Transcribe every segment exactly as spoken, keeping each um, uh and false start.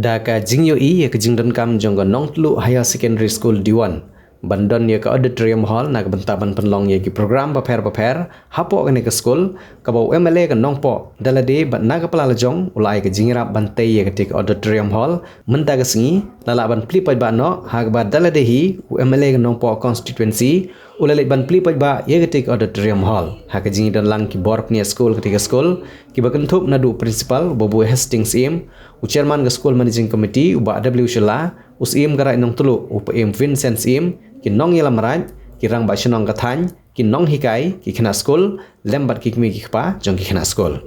Da ka jingïohi ïa ka jingdonkam jong ka Nongtluh Higher Secondary School Diwon ban don ïa ka auditorium hall na ka bynta ban pynlong ïa ki program bapher bapher hapoh kane ka skul, kaba u M L A ka Nongpoh da lade bad na ka pla la jong u la ai ka jingïarap ban tei ïa katei ka auditorium hall mynta ka sngi, la lah ban plie paidbah noh ha kaba da lade hi u M L A ka Nongpoh constituency u la leit ban plie paidbah ïa katei ka auditorium hall. Ha ka jingïadon lang ki bor bniah skul katei ka skul, kiba kynthup naduh u principal Babu Hastings Syiem, u chairman ka skul managing committee u Bah W Shylla, u Syiem ka Raid Nongtluh u Bah Im Vincent Syiem, ki nongïalam raid, ki rangbah shnong ka thaiñ, ki nonghikai, ki khynnah skul lem bad ki kmie ki kpa jong ki khynnah skul.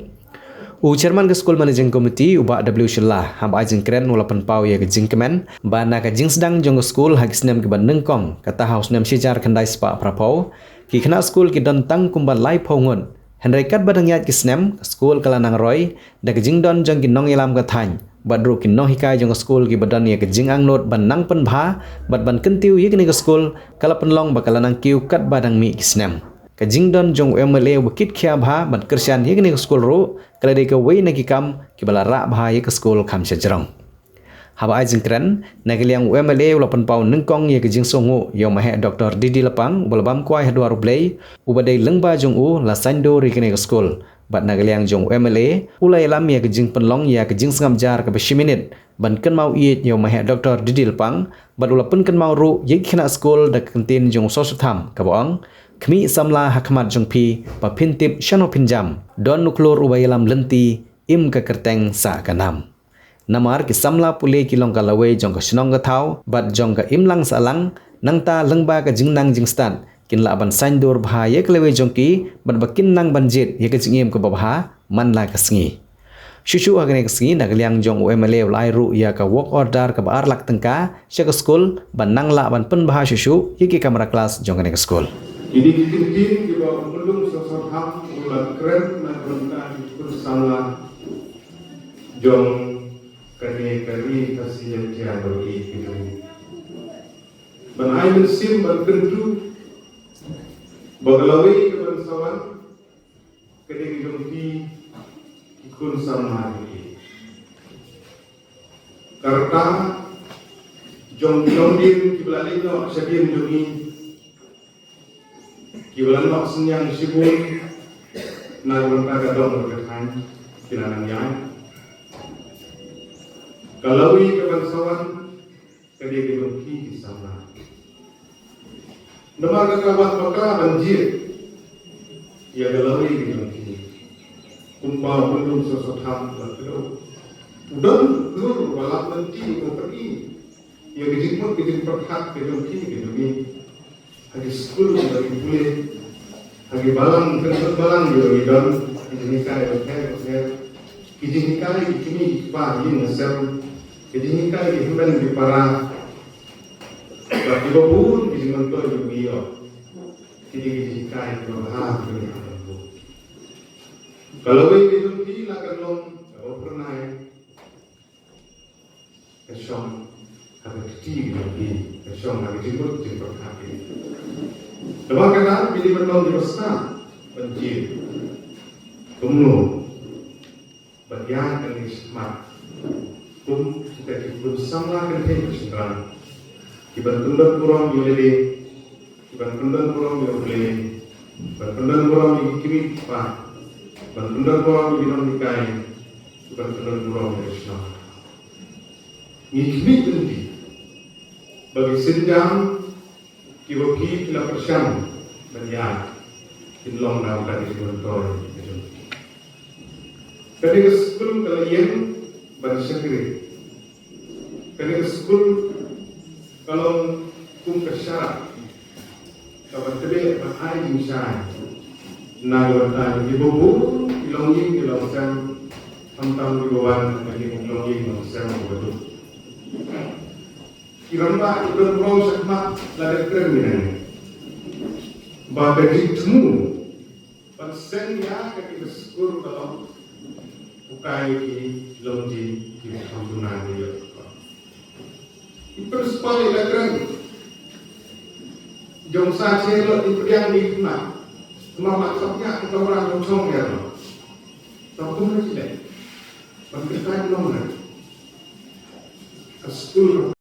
U chairman ka skul managing committee u Bah W Shylla haba ai jingkren u la pynpaw ïa ka jingkmen ba na ka jingsdang jong ka skul ha ki snem kiba nyngkong, kata ha u snem shi hajar khyndai spah phra phew, ki khynnah skul ki don tang kumba laiphew ngut. Hynrei katba dang ïaid ki snem, ka skul ka la nang roi da ka jingdon jong ki nongïalam ka thaiñ bad ruh ki nonghikai jong ka skul kiba don ïa ka jingangnud ban nang pynbha bad ban kyntiew ïa kane ka skul, ka la pynlong ba ka la nang kiew katba dang mih ki snem. Ka jingdon jong u M L A uba kit khia bha ban kyrshan ïa kane ka skul ruh ka la dei kawei na ki kam kiba la rah bha ïa ka skul kham shajrong. Haba ai jingkren, na ka liang u M L A u la pynpaw nyngkong ïa ka jingsngewnguh ïa u Maheh Doctor D D Lapang uba la bam kwai ha dwar U Blei, uba dei lyngba jong u la saiñdur ïa kane ka skul. Bad na ka liang jong u M L A u la ïalam ïa ka jingpynlong ïa ka jingsngap jar kaba shi minit ban kynmaw ïeit ïa u Maheh Doctor D D Lapang, bad u la pynkynmaw ruh ïa ki khynnah skul da ka kyntien jong u Soso Tham kaba ong, khmih samla ha khmat jong phi ba phin tip shano phin jam, don u khlur uba ïalam lynti, im ka kyrteng sah ka nam. Namar ki samla pule ki long ka lawei jong ka shnong ka thaw bad jong ka imlang sahlang, nangta lyngba ka jingnang jingstad kin lah ban saiñdur bha ïa ka lawei jong ki bad ba kin nang ban jied ïa ka jingim kaba bha man la ka sngi. Shuh shuh ha kane ka sngi, na ka liang jong u M L A u la ai ruh ïa ka work order kaba ar lak tyngka sha ka skul ban nang lah ban pynbha shuh shuh ïa ki kamra klas jong kane ka skul. Kine ki kyntien kiba u Myllung Soso Tham u la kren na ka bynta ki khun samla jong kane ka ri Khasi Jaiñtia baroh ïa ki jong ngi. Ban ai mynsiem ban kyntu ba ka lawei kaban sa wan ka dei ka jong phi ki khun samla jong ngi. Ka rta jong ki longdien kiba la leit noh shadien jong ngi, kiba la noh synñiang shibun na ka bynta ka dong ka thaiñ, ki la nang ïaid. Ka lawei kaban sa wan ka dei ka jong phi ki samla. Namar ka la wan bakla ban jied ïa ka lawei ka jong phi. Kumba u Myllung Soso Tham u la kdew, u don u khlur uba lam lynti, uba pyni ïa ka jingmut ka jingpyrkhat ka jong phi ka jong ngi. Ha ki skul kiba ngi pule, ha ki balang, ki balang kiba ngi don, ki jinghikai bapher bapher, ki jinghikai ki kmie ki kpa ïing ha sem, ki jinghikai ki hynmen ki para, bad kiba bun ki jingmyntoi kiba ngi ïoh. Ki dei ki jinghikai kiba bha kiba ngi ïoh. Ka lawei ka jong phi la kan long kaba phyrnai, ka shong ha ka kti ka jong phi, ka shong ha ka jingmut jingpyrkhat phi. Namar kata phi dei ban long kiba stad ban jied kumno ban ïaid kane shakhmat kum kita ki khun samla kynthei bad shynrang, kiban pyndon burom ïa lade, kiban pyndon burom ïa U Blei, kiban pyndon burom ïa ki kmie ki kpa, kiban pyndon burom ïa ki nonghikai, kiban pyndon burom ïa ka shnong. Ngi khmih lynti ba ki sienjam kiba phi phi la pyrshang ban ïaid kin long na ka jingmyntoi ka jong phi. Kane ka skul ka la ïeng ban shakri. Kane ka skul ka long kum ka sharad kaba tbeh ban ai jingshai na ka bynta kiba bun ki longïing ki longsem, khamtam kiba wan na ki longïing longsem kiba duk. Ki rangbah kiba don burom shakhmat la dep kren ïa kane ba ka jingthmu ban seng ïa kane ka skul ka long u kai ki longïing kiba kham duna ki ïoh. I principal i la kren jong sa che lo i pdiang di kna. Namar la kham ïa ka kamra jong chong ïa lo. Tang kum na chile ban kyrkai long na. Ka skul ka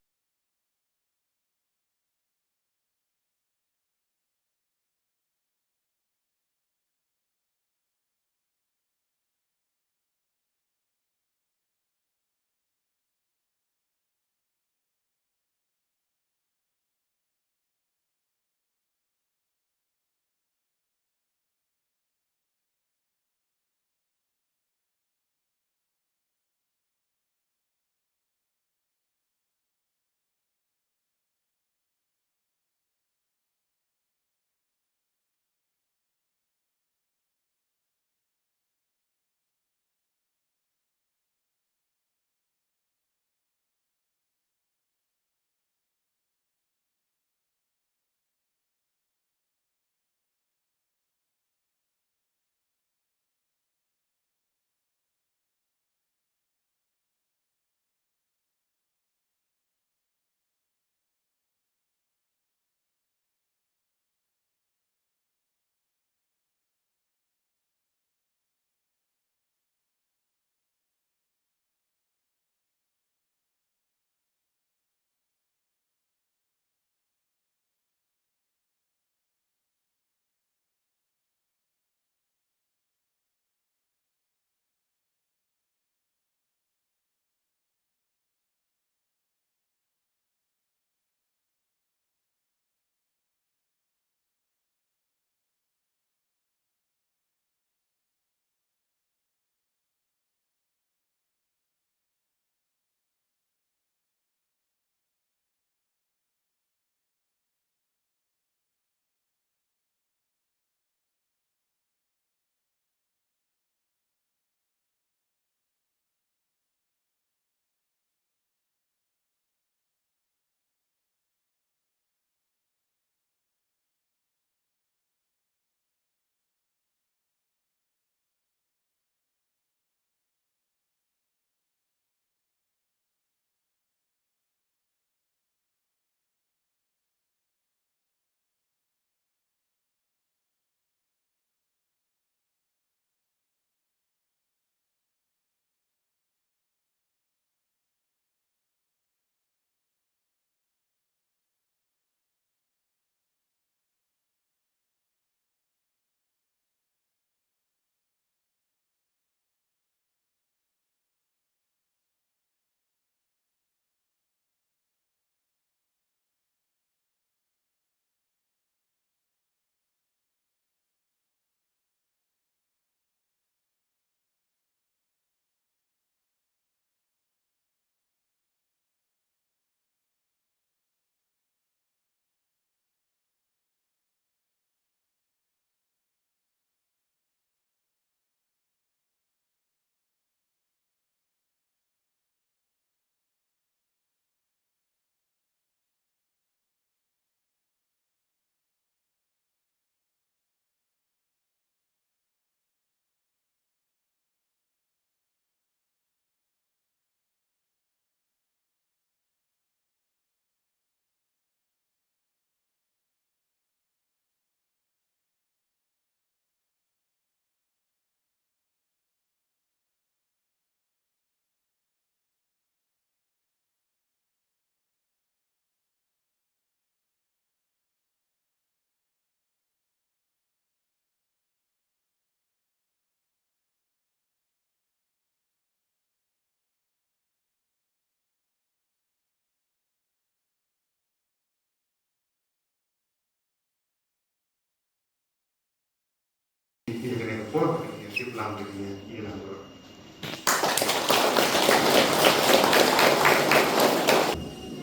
Ïa kane ka por, ïa shiplang ïa, ïa lang bro.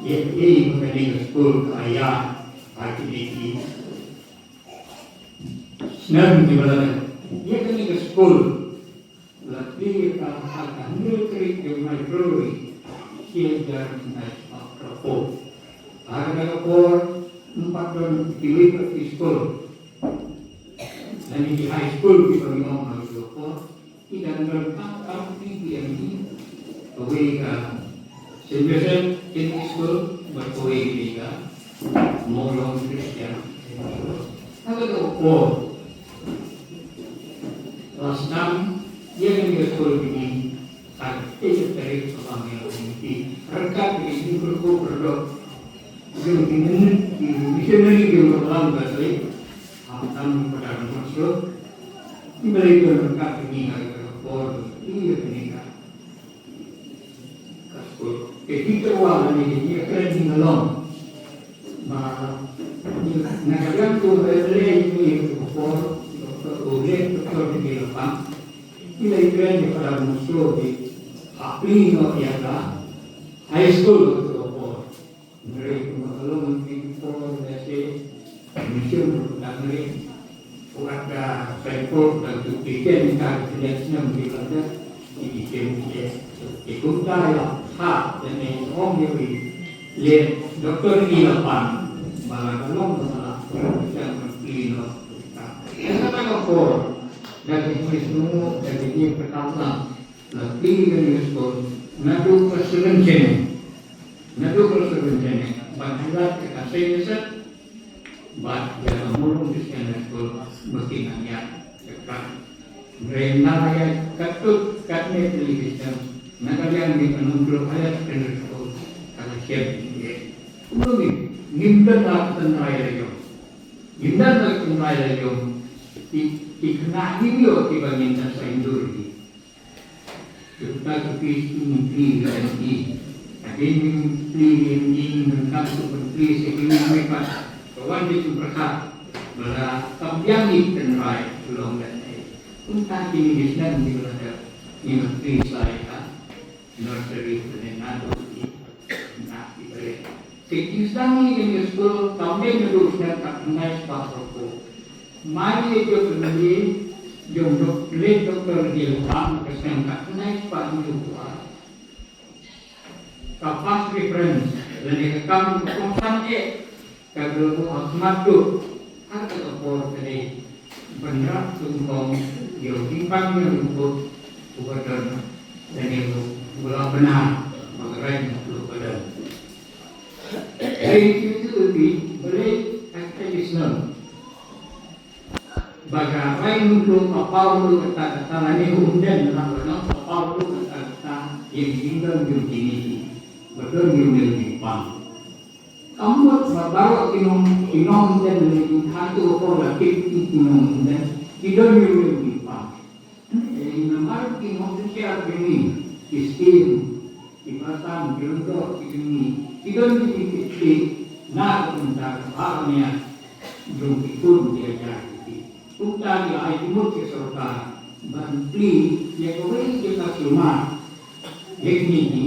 Ïa, ïa, ïa kane ka skul ka ïa, ha kine ki snem kiba la dep. Ïa kane ka skul la plie ka ha ka hynriew tarik jong u February, shi hajar khyndai spah arphew. Ha kata ka por, ym pat don kiwei pat ki skul. Lane ki high school kiba ngi ong ha kata ka por, ki dang don tang ar tylli ki M E, kawei ka Saint Joseph Catholic School, bad kawei ka Mawlong Christian Secondary School. Ha kata ka por, la sdang ïa kane ka skul kine, ha Ïa ka tarik ka bang ïa ka committee. Ryngkat bad ki jingkyrkhu kyrdor jong ki missionary jong ka balang Katholik, ha ka tam ka dang mynshuwa. Ki ba leit ryngkat bad ngi ha ka por ïa kane ka, ka skul. Te ki tyrwa lane ki ïakren ki nalong ba na ka liang jong ka lei jong ngi ha ka por, Doctor Oleh, Doctor Daniel Lapang, ki la ïakren ïa ka dang mynshuwa, ki hapdeng noh ïa ka high school ha ka por. Hynrei kumba ka long ha kine ki por, lehse mission ruh ka dang rit. Wat ka saiñ por ka dang shu pynkhih, ka khyndiat snem ki la dep ki pynkhih. Te kumta ïa ka, lane ong ïa u, leh Doctor Daniel Lapang ba la ka long ba la ka long ba la ka long. Ïa kata ka por da ki English nungu da ki English ka tam lang. La plie ïa ka skul naduh ka seven shaneng, naduh ka seven shaneng ban highlight ïa ka seng ka set bad ïa ka Mawlong Christian High School ba kin nang ïaid ïa ka. Hynrei na ïa katto katne plie ki snem na ka liang jong ka Nongtluh Higher Secondary School ka la shem ïa. Kumno ngi, ngim don la ka tynrai la ïoh, ngim don la ka tynrai la ïoh. Ki, ki khynnah ngim ïoh kiba ngin da saiñdur hi. Kumta ki plie ki, ngin plie ki ME. Hadien ngin plie ki ME, ngin ryngkat shu pynplie sa ki ME pat. Ka wan ka jingpyrkhat ba la kam biang ïa ki tynrai, long lehse. Kumta kine ki snem kiba la dep, ngin plie sa ïa ka nursery lane naduh ki khynnah kiba rit. Te ki sdang ïa kane ka skul kam dei naduh snem khatkhyndai spah hynriewphew. Mar ïa jong ka family jong Dok-, late Doctor Daniel Lapang, ka snem khatkhyndai spah hynñiewphew ar. Ka first preference lane ka kam ka kongsan eh ka la buh ha khmat duh ha kata ka por ka dei ban rah tyngkhong ïa u jingpang ïa u jingput uba don lane uba la bna ba ka rai na u ba don. Dei ki tu ki balei ka ka islam ba ka rai nuklo ka pau lo kata kata lane u umden la ba nang ka pau lo kata kata ïa ki jingdon jong kine ki ba don ïa u jingpang. Ka mut ba baroh ki nong, ki nongumden lane ki khatu ko la tip ki, ki nongumden ki don ïa u jingpang. Lane namar ki nongshakri jong ngi, ki skim, ki batam, ki lyngdoh, ki jong ngi ki don ki, ki, ki na ka bynta ka bha ka miat jong ki khun ki hajar ki. Kumta ki ai jingmut ki sorkar ban plie ïa kawei ka jaka sumar ïa kine ki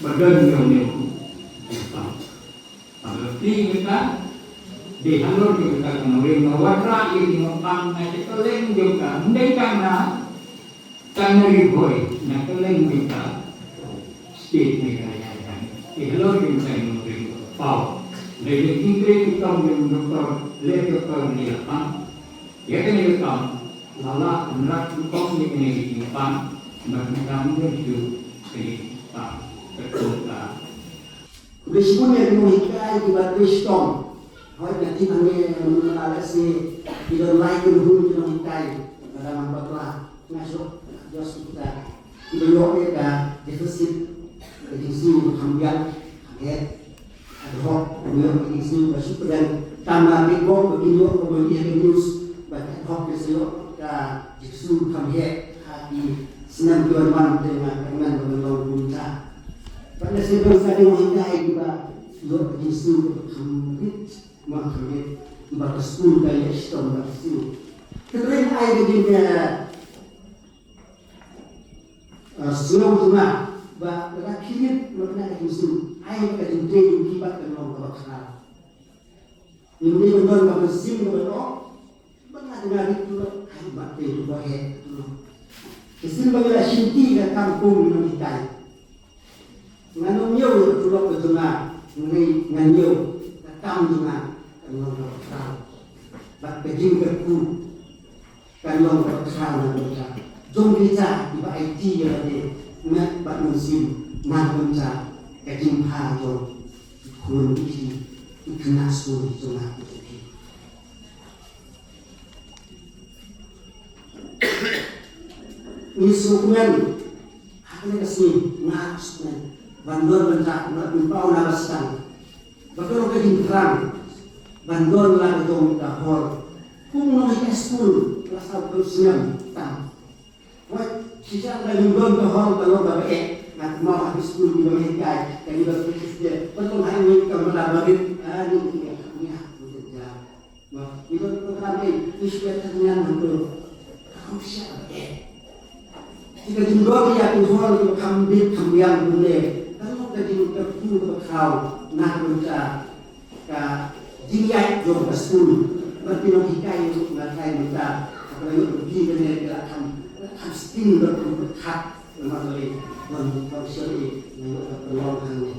ba don ïa une u jingpang. Haba plie ïa kata, dei halor ïa kata ka nongrim ba wanrah ïa ki nongpang na ka kylleng jong ka, ym dei tang na Tang na Ri Bhoi, na kylleng jong ka state Meghalaya. Te halor jong ka nongrim pau, lei lei ki trei ki kam jong Doctor, lei Doctor Daniel Lapang. Ïa kane ka kam la lah ban rat rukom ïa kane ka jingpang, bad ka kam jong shu kane ka kam ka kum ka. Khublei shibun ïa ki nonghikai kiba trei shitom. Hooid, nga tip hangne mynta lehse ki don lai ki ruh ki nonghikai. Lada nang bakla nga shu, just kita kiba ïoh ïa ka deficit, ka jingsiew ba kham biang, hangne ad hoc, ïoh ka jingsiew ba shu pdiang. Tang ma ki bok ba kin ïoh ba ïoh ïa ka news ba ad hoc ki sa ïoh ka jingsiew ba kham heh ha ki snem ki wan wan. Te nga kyrmen ba ngan long kumta. Bad lehse don sa ki nonghikai kiba ïoh ka jingsiew ba kham rit, ma kham rit, kiba ka skul ka ïa shitom ba ka siew. Te kyrmen ai ka jing, eh, eh, sngewthuh nga ba lada khie rit ma ka jingsiewkynmaw, ai ka jingtrei jong ki pat kan long kaba khraw. Ym dei ban don kaba siew kaba noh. Ba nga dang rit tu, ai ba te tu ba heh tu. Ka sien ba nga la shim ti ka kam kum nonghikai. Ngan ym ïoh ïa ka tulop ka jong nga, hynrei ngan ïoh ka kam jong nga kan long kaba khraw. Bad ka jingkyrkhu kan long kaba khraw na ka bynta jong kita kiba aiti ïa lade met bad mynsiem na ka bynta ka jingbha jong ki khun ki, ki khynnah skul jong nga ki jong phi. Ngi sngewkmen ha Hangne ka sngi nga sngewthuh ban don bynta na pynpaw na ba sdang. Ba ka long ka jingthrang ban don la ka jong ka hall. Kum nong high school la saw ka snem tam. Wat shisha ka jingdon ka hall ka long kaba eh. Nga kynmaw ha high school ki nong hikai ka jingdon ka high school. Ba long ha ngi ka mala barit. Ah, ni ni ni ni. Ba, ito ko kami, ito ko kami ang to. Ang siya, eh. Ito yung gawin niya, ito yung kambit, kambiyang gulay. Ano ka din ka puno ka kao, na ka ka, ka, din niya yung ka school. Ba pinong hikay yung na tayo ka, ako yung hindi ka niya kailangan, ang sting ba kung kat, na matuloy, bang, bang siya, eh, na yung kapalong kanya.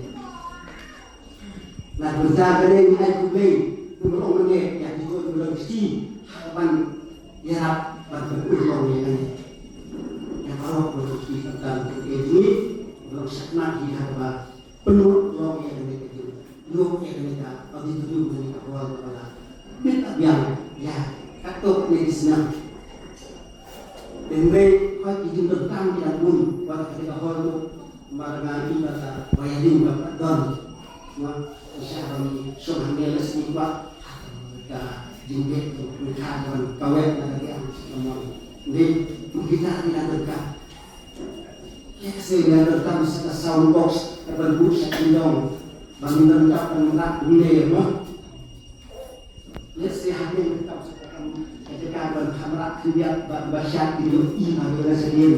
Na ka bynta kane ngi ai khublei, kumba ong mynne ïa ki khun ba long kti ha ka ban ïarap ban pynurlong ïa kane. Ïa baroh ba long kti khamtam ki kti jong ngi ba long shakhmat hi ha kaba pynurlong ïa kane ka jingïoh ïa kane ka auditorium kane ka hall kaba la bit biang ïa katto katne ki snem. Tynrai hooid ki jingdonkam ki dang bun wat kane ka hall ruh. Mar nga i ba ka wiring ba ka don. Nga sha ba ngi shong hangne la sngi kwah ka jingbit tu ka ka ban kawek na ka tiang ka mon. Ngi tu kita ni la donkam. Ïa ka seng la donkam sa ka sound box ka ban buh sha ki dong. Ba ngi donkam ban rak ngi mo. Let's say, hapdeng ka kam sa ka kam, ka jaka ban khamrah khyndiat bad ba shad ki ïohi ba ïoh na shadien.